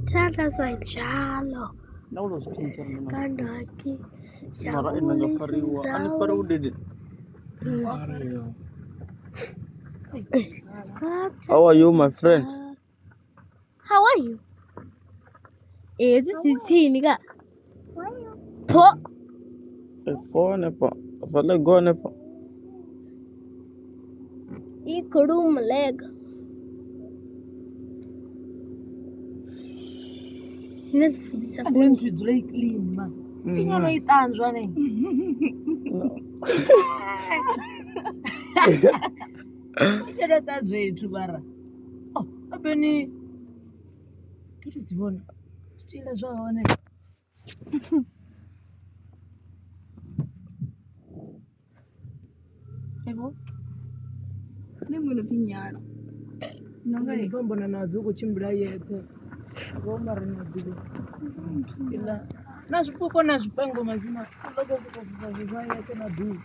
Thandaza njalo. Kangaki Mara ina nga fariwa a ni fariwi dede. How are you my friend? How are you? Eh, tsitsini ka. Pho. Pho hanefha, fhaḽa go hanefha. Ikhuluma lega. Nṋe dzi fudisa Ande nthu i dzula i clean man. I nyana i ṱanzwa ne. I nyana ṱanzwa ethu mara. Oh, abeni thi thu dzi vhona. Zwitshila zwa hone. Evo. Nṋe muṅwe no pfi nyala. Nonga i fhambana nadzo u khou tshimbila yeṱhe. Ro mara na ḓivha. Iḽa na zwipuko na zwipengo madzina u ḓo khou sokou fhufha fhufha yeṱhe na ḓuvha.